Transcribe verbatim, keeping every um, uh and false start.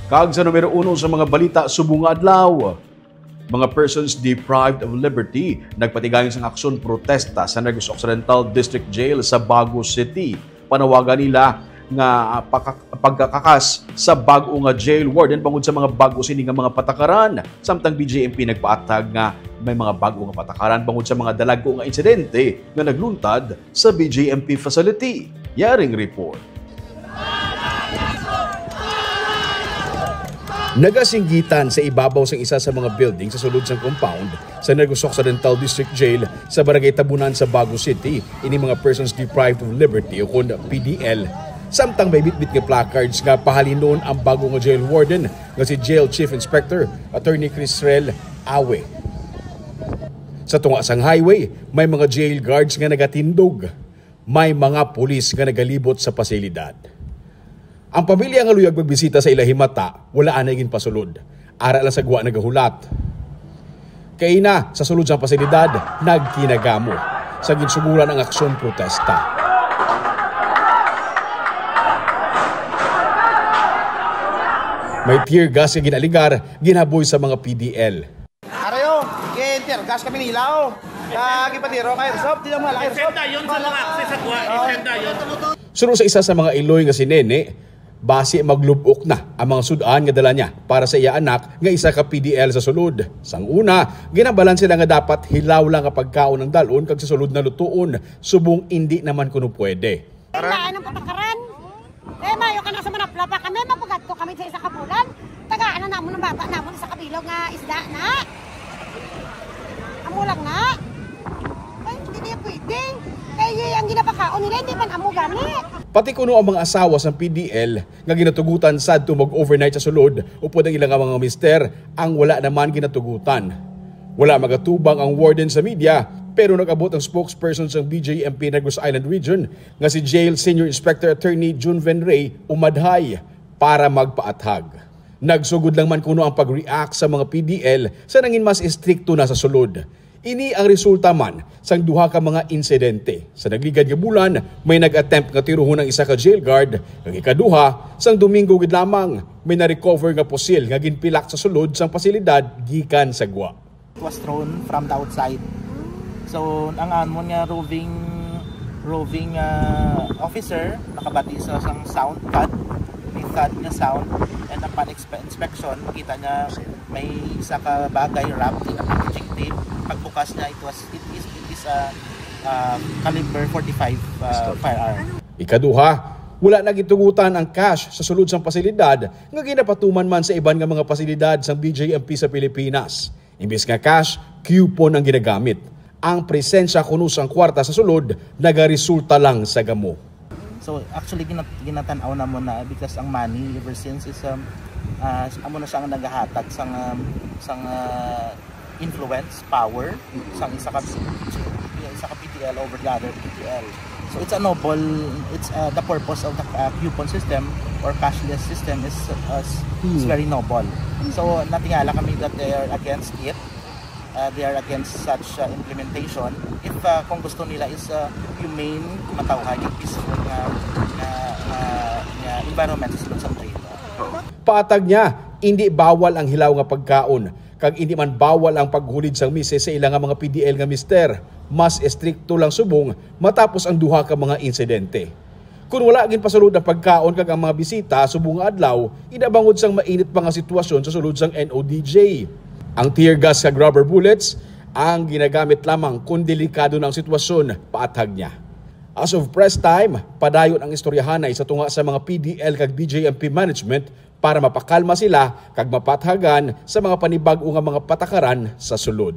Kag sa numero uno sa mga balita subong nga adlaw, mga persons deprived of liberty nagpatigayon sang aksyon protesta sa Negros Occidental District Jail sa Bago City. Panawagan nila nga pagka- pagkakakas sa bag-o nga jail warden bangod sa mga bag-o sini nga mga patakaran. Samtang B J M P nagpaathag nga may mga bag-o nga patakaran bangod sa mga dalagko nga insidente nga nagluntad sa B J M P facility. Yaring report. Nagasinggitan sa ibabaw sang isa sa mga building sa sulod sang compound sa Negros Occidental District Jail sa Barangay Tabunan sa Bago City ini mga persons deprived of liberty o kon P D L, samtang may bitbit nga placards nga pahalinon ang bago nga jail warden nga si Jail Chief Inspector Attorney Crisrel Awe. Sa tunga sang highway, may mga jail guards nga nagatindog. May mga pulis nga nagalibot sa pasilidad. Ang pamilya nga luyag magbisita sa ila himata, wala anay ginpasulod. Ara lang sa gwa nagahulat. Kaina, sa sulod sang pasilidad, nagkinagamo sa ginsuguran ang aksyon protesta. May tear gas nga ginaligar, ginhaboy sa mga P D L. Arayo, gi-tear gas kami nila, oh. Ah, gipatiro kay airsoft, di lang mga airsoft. Isenda yun sa mga access sa kuha. Isenda yun. Suno sa isa sa mga iloy nga si Nene, basi maglub-ok na ang mga sud-an nga dala niya para sa iya anak nga isa ka P D L sa sulod. Sang una, ginabalan sila nga dapat hilaw lang nga pagkaon ang dalon kag sa sulod na lutuon, subong indi naman kuno pwede. Kailangan ng patakaran. Eh, mayo ka na sa manapla pa kami, mapagadto kami sa isa ka bulan. Tagaan na namon ang bata namon sa kabilog nga isda na. Amo lang na. Ay, hindi niya pwede. Kaya ang ginapakaon nila, hindi man amo gani. Pati kuno ang mga asawa sang P D L nga ginatugutan sadto mag-overnight sa sulod upod ang ila nga mga mister ang wala naman ginatugutan. Wala magatubang ang warden sa media, pero nag-abot ang spokesperson sang B J M P Negros Island Region nga si Jail Senior Inspector Attorney Junven Ray umadhay para magpaathag. Nagsugod lang man kuno ang pag-react sa mga P D L sa nangin mas estrikto na sa sulod. Ini ang resulta man sang duha ka mga insidente. Sa nagligad nga bulan, may nag-attempt nga tiruhon ang isa ka jail guard, kag ikaduha, sang Domingo gid lamang, may na-recover nga pusil nga ginpilak sa sulod sang pasilidad gikan sa gwa. It was thrown from the outside. So, ang amon nga roving, roving, ah, officer, nakabati sa sang sound, thud, may thud nga sound, and upon expe-, inspection, kita niya may isa ka bagay wrapped in a packaging tape. Pagbukas niya, it was, it is, it is a, ah, caliber forty-five, ah, firearm. Ikaduha, wala na gitugutan ang cash sa sulod sang pasilidad nga ginapatuman man sa iban nga mga pasilidad sang B J M P sa Pilipinas. Imbis nga cash, coupon ang ginagamit. Ang presensya kuno sang kwarta sa sulod nagaresulta lang sa gamo. So, actually, ginat-, ginatan-aw namon na because ang money ever since is, um, ah, amo na siya ang nagahatag sang, um, sang, ah, influence, power, sang isa ka, isa ka P D L over the other P D L. So, it's a noble, it's, uh, the purpose of the, uh, coupon system or cashless system is, uh, is very noble. So, natingala kami that they are against it. Uh, they are against such, uh, implementation. If, uh, kung gusto nila is, uh, humane, matawhay, kag peaceful nga, nga, nga, nga environment sa sulod sang jail. Paatag niya, indi bawal ang hilaw nga pagkaon, kag indi man bawal ang paghulid sang misis sa ila nga mga P D L nga mister. Mas estrikto lang subong matapos ang duha ka mga insidente. Kon wala ginpasulod ang pagkaon kag ang mga bisita subong nga adlaw, ina bangod sang mainit pa nga sitwasyon sa sulod sang N O D J. Ang tear gas kag rubber bullets ang ginagamit lamang kon delikado na ang sitwasyon, paatag niya. As of press time, padayon ang istoryahanay sa tunga sa mga P D L kag B J M P management para mapakalma sila kag mapathagan sa mga panibag-o nga mga patakaran sa sulod.